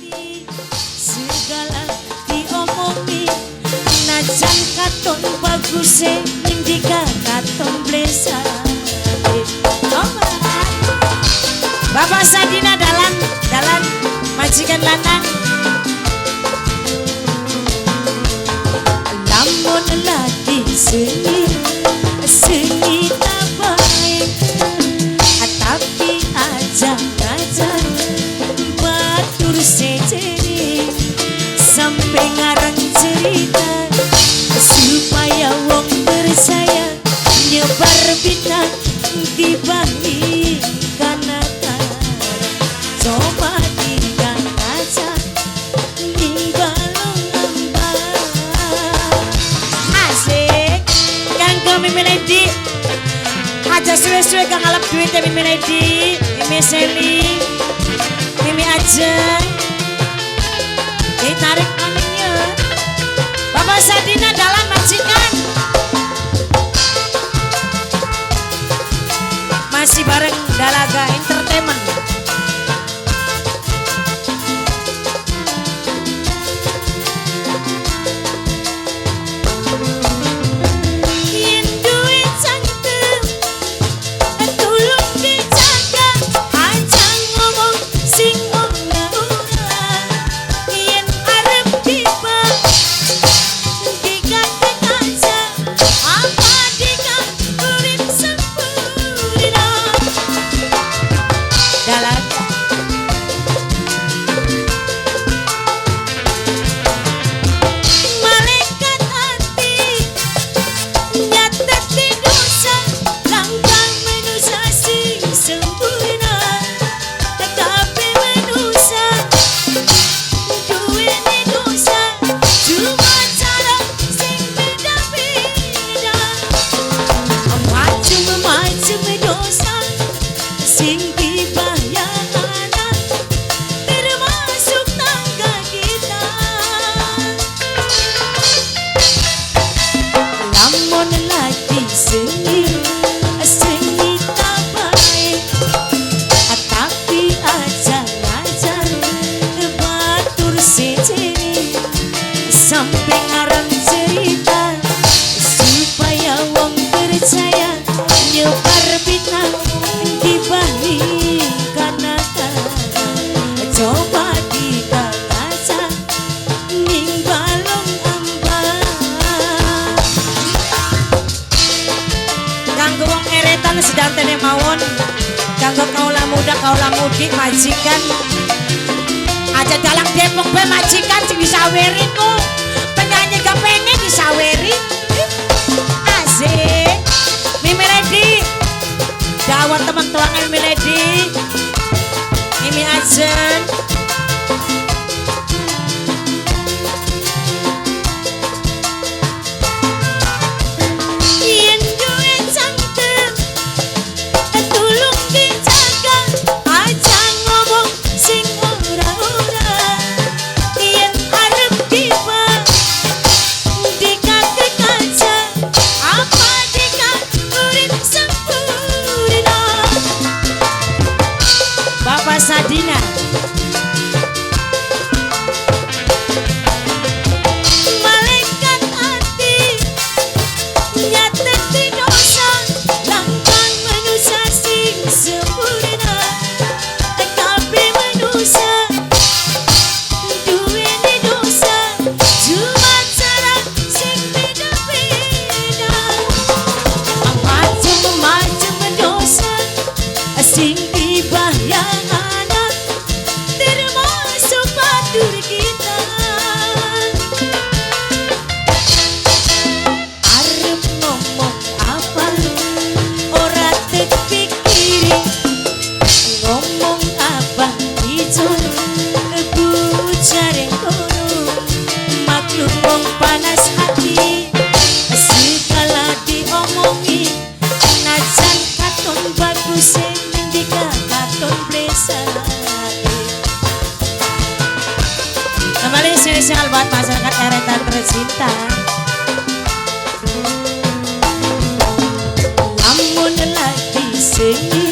Ati segala diomongi najan katon baguse nindika katon blesate. Bapak Sadina dalan dalan majikan lanang. Lamun lagi seni seni tak baik, tapi aja aja batur sejeri sampai ngarang cerita supaya wong percaya nyebar fitnah dibahi karena coba tiga kaca nimbalong ambar. Asik kanggo Mimi Lady aja suwe-suwe kang ngalap duit ya Mimi Lady, Mimi Seli, Mimi Ajeng. Ditarik anginnya Bapak Sadina dalam majikan masih bareng Dalaga Entertainment. Yen duwe cangkem tulung dijaga, aja ngomong sing ora-ora. Yen arep tiba dikate kaca, apa dika urip sempurna. Dalaga malaikat hati nyateti dosa langkah manusia sing sempurna, tetapi manusia duweni dosa cuma cara sing beda-beda. Macem-macem dosa sing dibayar termasuk tangga kita. Lamun lagi seni seni tak baik, tapi aja aja batur sejeri sampai ngarang cerita supaya wong percaya nyebar fitnah dibahi karena coba tiga kaca ning balong ambar. Kanggo wong eretan sedantene mawon, kanggo kaula muda kaula mudi majikan aja dalang Depok be majikan sing disaweri ku penyanyi gak pengen disaweri. Asik Mimi Lady dawat teman tuangan Mimi Lady, Mimi Ajeng. Yen duwe cangkem tulung dijaga, aja ngomong sing ora-ora. Yen arep tiba dikate kaca, apa dika urip sempurna. Bapak Sadina malaikat hati nyateti dosa langkah manusia sing sempurna, tapi manusia duweni dosa cuma cara sing beda-beda. Macem-macem dosa sing dibayar termasuk batur kita. Arep ngomong apa ora terpikir, ngomong apa ijo bujare kono maklum wong panas hati segala diomongi najan katon bagus nindika katon blesate. Kembali spesial buat masyarakat eretan tercinta. Lamun lagi seni